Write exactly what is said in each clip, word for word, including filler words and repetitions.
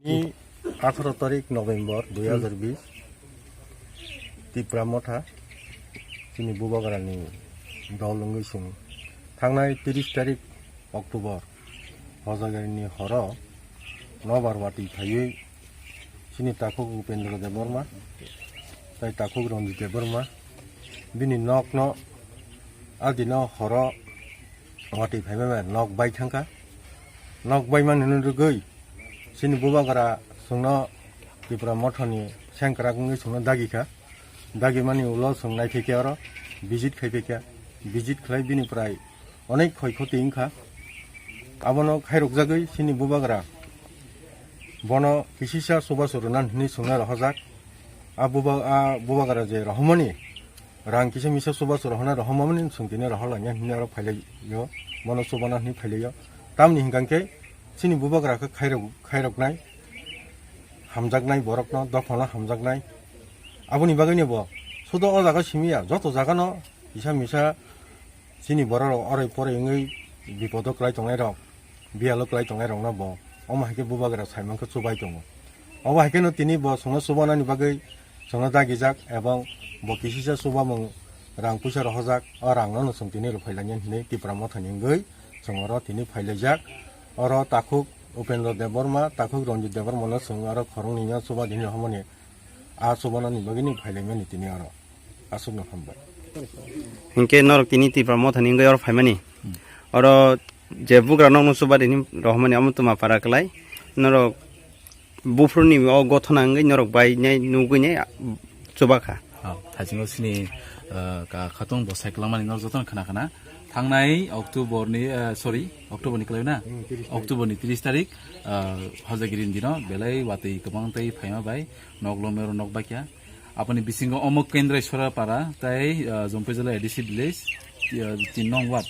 Ni atharo tarik November dui hazar bis, Tipra Motha chini Bubagrani dol wngwi chwng thangnai tris tarik October Hojagarini horo nobar watwi phaiwi chini takhuk Upendra Debbarma tai takhuk Ranjit Debbarma bini nokno adino horo watwi phaibai bai nok bai thangkha. Nok bai mani rwgwi chini Bubagra chwngno Tipra Mothani sengkrak wngwi chwngno dagikha. Dagimani ulo chwng naiphaikha oro visit khaipaikha. Visit khlai bini prai onek khoi khoti wngkha. Abono khairokjagwi chini Bubagra bono kisisa chubachu rwna hinwi chwngno rohorjak. A buba-, a Bubagra je rohormani rang kisa misa chubachu rohorna rohormani chwng tini rohorlainai hinwi aro phailaio. Bono chubana hinwi phailaio. Tamni hinkha khe chini Bubagra khe khairok-, khairoknai, hamjaknai borokno, dophano hamjaknai. Aboni bagwino bo sudo o jaga simi ya, joto jagano kisa misa chini bororok oroi poroi wngwi bipodo kwlai tongnairok, biyalo kwlai tongnairokno bo omo hai khe Bubagra saimankhe chubai tongo. Obo hai kheno tini bo chwngno chubanani bagwi chwngno dagijak, ebong bo kisisa chubamung rang puisa rohorjak, o rangno no chwng tini rwphailainai hinwi Tipra Mothani wngwi chwng oro tini phailaijak. Oro takhuk Upendra Debbarma, takhuk Ranjit Debbarmano chwng oro khoroknwino chuba dinwi rohormani, a chubanani bagwino phailaimani tini oro. Aswkno hambai. Hinkhe norok tini Tipra Mothani wngwi oro phaimani. Hmm. Oro je bugra nokno chuba dinwi rohormani omo twma para kwlai. Norok buphuruni o gothona wngwi norok bai nai nugwi nai chuba kha. Oh, thaisingo sini, ah, ka khatung bo sai kwlangmani norok jotono khna khna. Thangnai October ni, ah, sorry, October ni kwlai na? Hmm, tris tarik. October ni tris tarik, ah, Hojagiri ni dino belai watwi kwbang tei phaima bai nok lomero nok baikha. Aboni bisingo omo Kendrai Sorapara tai, ah, Jompui Jala A D C village, ah, tin nong ward,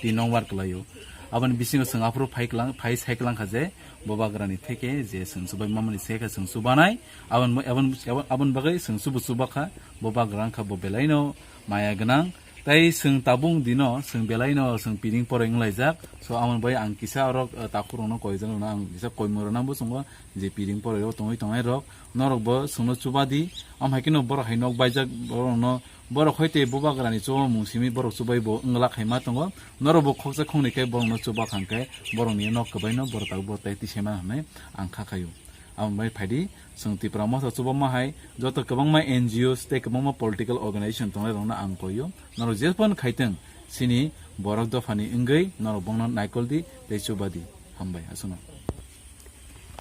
tin nong ward kwlaio. Aboni bisingo chwng aphuru phai kwlang, phai sai kwlang kha je Bubagrani theke je chwng chubai mamani se khe chwng chubanai. Aboni, aboni, aboni bagwi chwng chubu chuba kha Bubagra wngkha bo belaino maya gwnang. Tai chwng tabuk dino chwng belaino chwng piring poroi wnglaijak. So, aboni bagwi ang kisa oro, ah, takhurokno koijakno ang kisa koimorokno bo chwngo. Je piring poroi o tongwi tongnai rok, norok bo chwngno chuba di. Am hai kheno borok hai nok baijak, borokno, borok hoi tei Bubagrani chubamung simi borok chubai bo wngla khaima tongo. Norok bo khoksa khoknwi khe borokno chuba kha hwnkhe borokni nok kwbaino borok tabuk borok tai tisaima hwnwi ang kha khaio. Aboni bai phaidi, chwng Tipra Motha chubama hai joto kwbangma N G Os tei kwbangma political organization tongnai rokno ang koio. Norok jephano khaitwng, chini borok dophani wngwi norok bongno naikol di tei chuba di. Hambai, aswkno.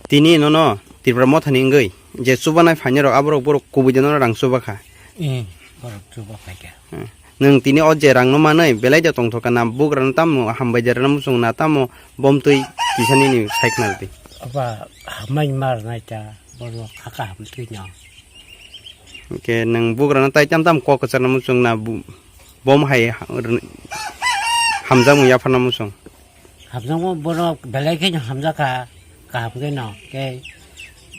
Tini nono Tipra Mothani wngwi je chubanai phainai rok aborok borok kubui de nono rang chuba kha. Eh, borok chuba kha khe. Hmm. Nwng tini o je rang no manwi belai de tongthok kha na bugra no tamo hambai de rwna muchung na tamo bomtwi kisa nini sai khna rwdi. Aba hambai mar nai ta borok kha kha hamtwi no. Hwnkhe nwng bugra no tai tam tam kok kwchar na muchung na bu-, bom hai ha-, rwna-, hamjakmung yapharna muchung. Hamjakma borok belai kheno hamjakha, kaham kheno. Khe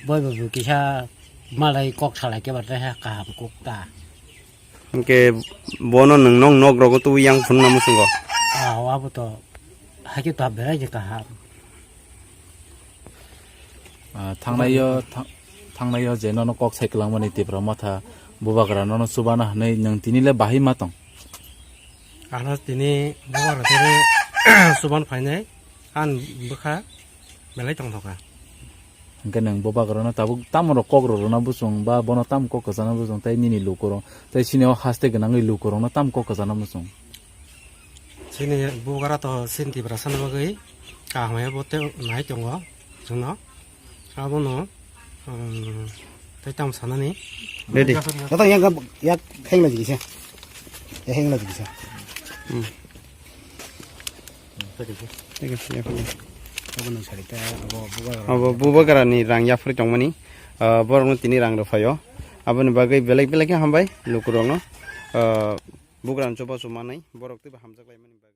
boibo bo kisa malai kok salai khe bathai ha kaham kok ta. Hwnkhe bono nwng nok nok rogo tubui yang phunukna muchungo. Ah, abo to hakhe to belai je kaham. Ah, thangnaio, thang-, thangnaio je nono kok sai kwlangmani Tipra Motha Bubagra nono chubana hwnwi nwng tini le bahai ma tong? Ano tini Bubagra tini chuban phainai, an bwkha belai tongthokha. Hwnkhe nwng Bubagrano tabuk tamo rok kok rw rwna bwswng ba bono tamo kok kwchana bwswng tei nini lukurok tei chini o haste gwnangwi lukurokno tamo kok kwchana bwswng? Chini Bubagra to chini Tiprasani bagwi kaham khe bo tei nai tongo chwngno. Abono, um, tei tamo sanani. Ready. Joto yang, yang hengna jigisa. Ya hengna jigisa. Hmm. Thik ase, ya, ya. Abono sari ta, abo Bubagra. Abo Bubagrani rang yaphri tongmani. Ah, borokno tini rang rwphaio. Aboni bagwi belek belek khe hambai lukurokno. Ah, Bubagrani chubachu manwi borok teibo hamjak laimani bagwi.